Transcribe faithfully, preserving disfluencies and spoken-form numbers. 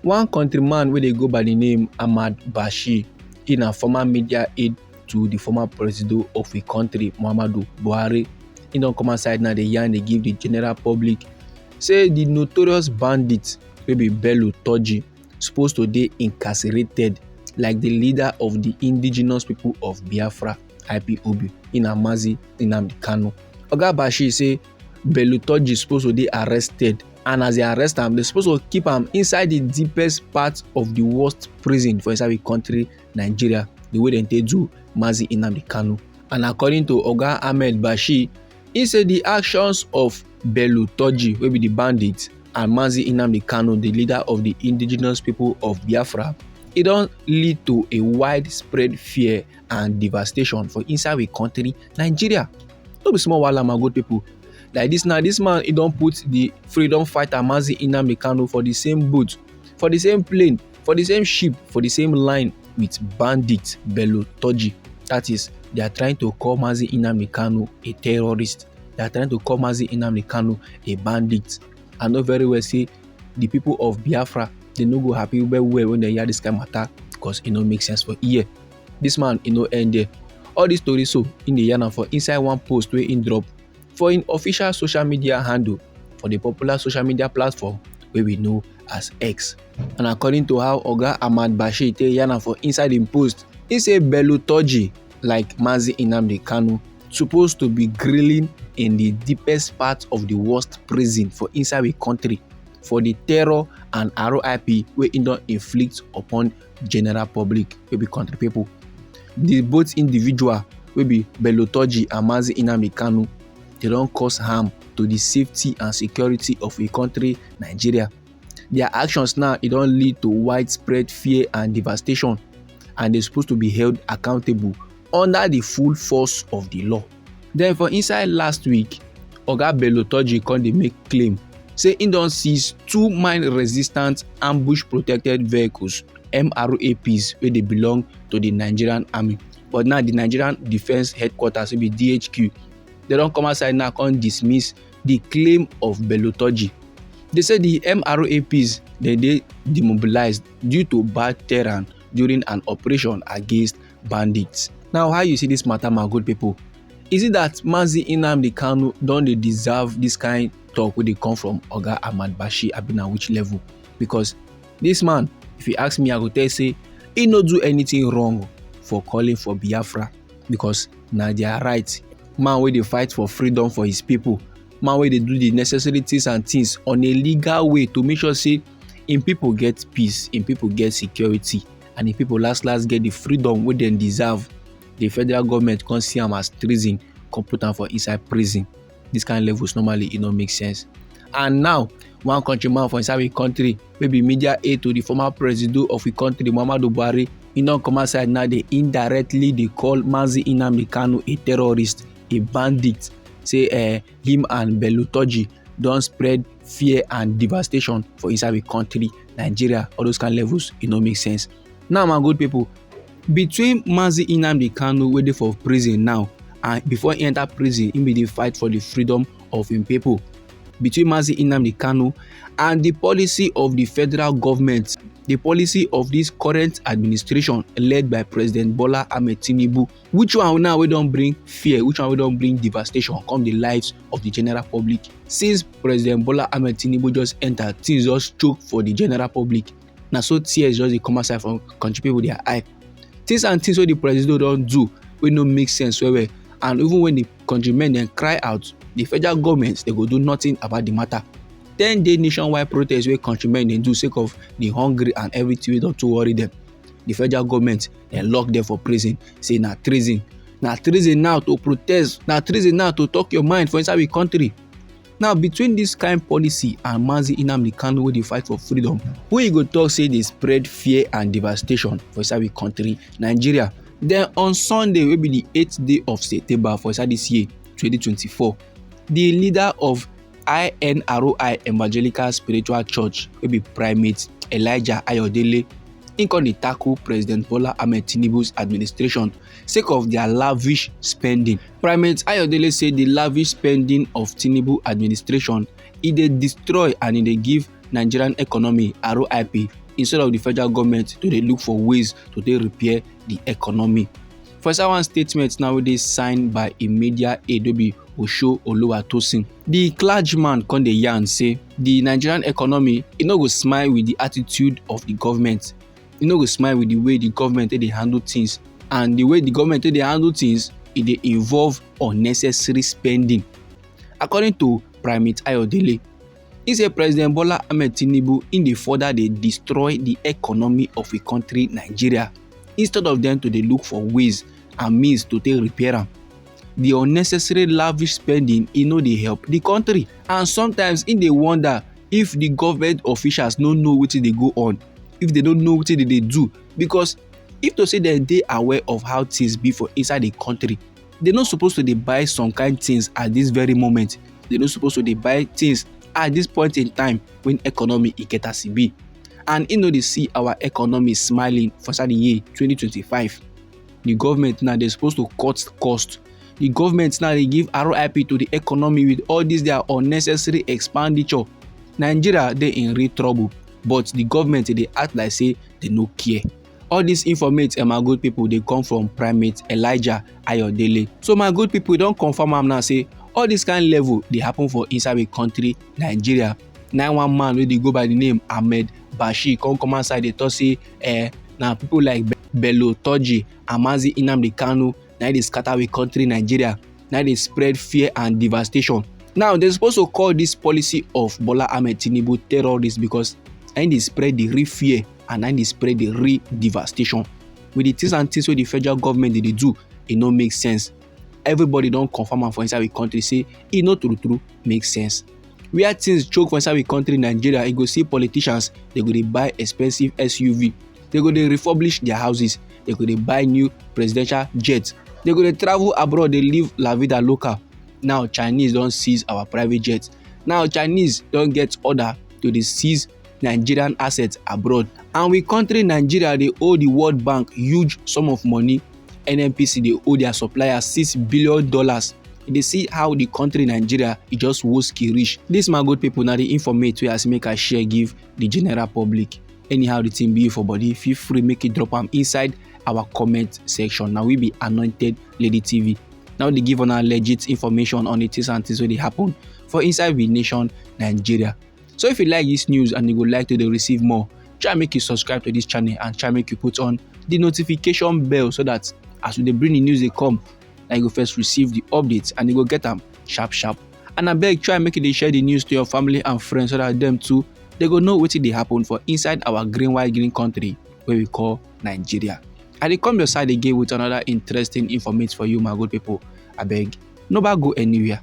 One countryman wey dey go by the name Ahmad Bashir, he na former media aide to the former presido of the country, Muhammadu Buhari. He don come outside now, dey yarn, dey give the general public, say the notorious bandit wey be Bello Turji supposed to dey incarcerated like the leader of the indigenous people of Biafra, I P O B, in Mazi Nnamdi Kanu. Oga Bashir say Bello Turji supposed to dey arrested, and as they arrest am, they supposed to keep am inside the deepest part of the worst prison for inside the country, Nigeria, the way dem take do Mazi Nnamdi Kanu. And according to Oga Ahmed Bashir, he say the actions of Bello Turji, wey be the bandit, and Mazi Nnamdi Kanu, the leader of the indigenous people of Biafra, e don lead to a widespread fear and devastation for inside we country, Nigeria. No be small wahala, my good people. Like this now, this man, he don put the freedom fighter Mazi Nnamdi Kanu for the same boat, for the same plane, for the same ship, for the same line with bandit Bello Turji. That is, they are trying to call Mazi Nnamdi Kanu a terrorist. They are trying to call Mazi Nnamdi Kanu a bandit. I know very well say the people of Biafra, they no go happy well well when they hear this kind of matter, because e no make sense for ear. This man, e no end there. All this story so, in the yarn am for inside one post wey he drop for im official social media handle for the popular social media platform wey we know as X. And according to how Oga Ahmad Bashir take yarn am for inside im post, he say Bello Turji, like Mazi Nnamdi Kanu, supposed to be grilling in the deepest part of the worst prison for inside we country for the terror and R I P wey he don inflict upon general public, wey be country people. The both individual, wey be Bello Turji and Mazi Nnamdi Kanu, they don cause harm to the safety and security of a country, Nigeria. Their actions now, e don lead to widespread fear and devastation, and they supposed to be held accountable under the full force of the law. Then for inside last week, Oga Bello Turji come dey make claim say he don seize two mine resistant ambush protected vehicles, M R A Ps, wey dey belong to the Nigerian army. But now the Nigerian Defense Headquarters, wey be D H Q, they don come outside now come dismiss the claim of Bello Turji. They say the M R A Ps, they dey demobilized due to bad terrain during an operation against bandits. Now, how you see this matter, my good people? Is it that Mazi Nnamdi Kanu don dey deserve this kind talk wey dey come from Oga Ahmad Bashir, abi na which level? Because this man, if you ask me, I go tell say he no do anything wrong for calling for Biafra, because na their right. Man wey dey fight for freedom for his people, man wey dey do the necessary things and things on a legal way to make sure say im people get peace, im people get security, and im people last last get the freedom wey dem deserve. The federal government come see am as treason, come put am for inside prison. This kind levels, normally, e no make sense. And now, one countryman for inside we country, wey be media aide to the former presido of we country, Muhammadu Buhari, he don come outside now, dey indirectly dey call Mazi Nnamdi Kanu a terrorist, a bandit. Say, eh, him and Bello Turji don spread fear and devastation for inside we country, Nigeria. All those kind levels, e no make sense. Now, my good people, between Mazi Nnamdi Kanu, wey dey for prison now, and before he enter prison, he be dey fight for the freedom of him people. Between Mazi Nnamdi Kanu and the policy of the federal government, the policy of this current administration led by President Bola Ahmed Tinubu, which one now wey don bring fear, which one wey don bring devastation come the lives of the general public? Since President Bola Ahmed Tinubu just enter, things just choke for the general public. Na so tears just dey come outside from country people their eye. Things and things wey the president don do wey no make sense well well, and even when the countrymen dem cry out, the federal government, they go do nothing about the matter. Ten day nationwide protest wey countrymen dey do sake of the hungry and everything wey don too worry them. The federal government dem lock them for prison, say na treason. Na treason now to protest, na treason now to talk your mind for inside we country. Now, between this kind policy and Mazi Nnamdi Kanu wey dey fight for freedom, who you go talk say dey spread fear and devastation for inside we country, Nigeria? Then on Sunday, wey be the eighth day of September for inside this year, twenty twenty-four, the leader of I N R O I Evangelical Spiritual Church, wey be Primate Elijah Ayodele, he come dey tackle President Bola Ahmed Tinubu's administration sake of their lavish spending. Primate Ayodele say the lavish spending of Tinubu administration, e dey destroy and e dey give Nigerian economy, R I P, instead of the federal government to dey look for ways to dey repair the economy. For inside one statement now wey dey signed by a media aide wey be Osho Oluwatosin, the clergyman come dey yarn say the Nigerian economy e no go smile with the attitude of the government. E no go smile with the way the government take dey handle things, and the way the government take dey handle things e dey involve unnecessary spending. According to Primate Ayodele, he say President Bola Ahmed Tinubu im dey further dey destroy the economy of a country, Nigeria, instead of them to dey look for ways and means to take repair am. The unnecessary lavish spending e no dey help the country, and sometimes im dey wonder if the government officials no know wetin dey go on, if they no know wetin they dey do, because if to say dem dey aware of how things be for inside the country, they no suppose to dey buy some kind things at this very moment. They no suppose to dey buy things at this point in time when economy e get as e be. And e no dey see our economy smiling for inside the year twenty twenty-five. The government now dey suppose to cut cost. The government now dey give R I P to the economy with all this their unnecessary expenditure. Nigeria dey in real trouble, but the government dey act like say they no care. All these informate and my good people dey come from Primate Elijah Ayodele. So my good people don confirm am now say all this kind level dey happen for inside the country, Nigeria. Na one man wey dey go by the name Ahmed Bashir come come outside dey talk say eh, na people like Be- Bello Turji, Mazi Nnamdi Kanu, na dey scatter we country, Nigeria, na dey spread fear and devastation. Now they suppose to call this policy of Bola Ahmed Tinubu terrorist, because na dey spread the real fear and na dey spread the real devastation. With the things and things wey the federal government dey dey do, e no make sense. Everybody don confirm am for inside the country say e no true true make sense. Where things choke for inside the country, Nigeria, e go see politicians, they go dey buy expensive S U V, they go dey refurbish their houses, they go dey buy new presidential jets, they go dey travel abroad, they live la vida loca. Now Chinese don seize our private jets. Now Chinese don get order to dey seize Nigerian assets abroad. And we country, Nigeria, dey owe the World Bank huge sum of money. N N P C dey owe their suppliers six billion dollars. You dey see how the country, Nigeria, e just woski reach. This, my good people, na the informate wey I say make I share give the general public. Anyhow the thing be you for body, feel free make you drop am inside our comment section. Now we be Anointed Lady T V. Now they give on our legit information on the things and things wey dey happen for inside we nation, Nigeria. So if you like this news and you would like to dey receive more, try make you subscribe to this channel and try make you put on the notification bell, so that as we dey bring the news dey come, na you go first receive the updates and you go get am sharp sharp. And I beg, try make you dey share the news to your family and friends, so that them too, they go know wetin dey happen for inside our green, white, green country wey we call Nigeria. I dey come your side again with another interesting informate for you, my good people. I beg, no back go anywhere.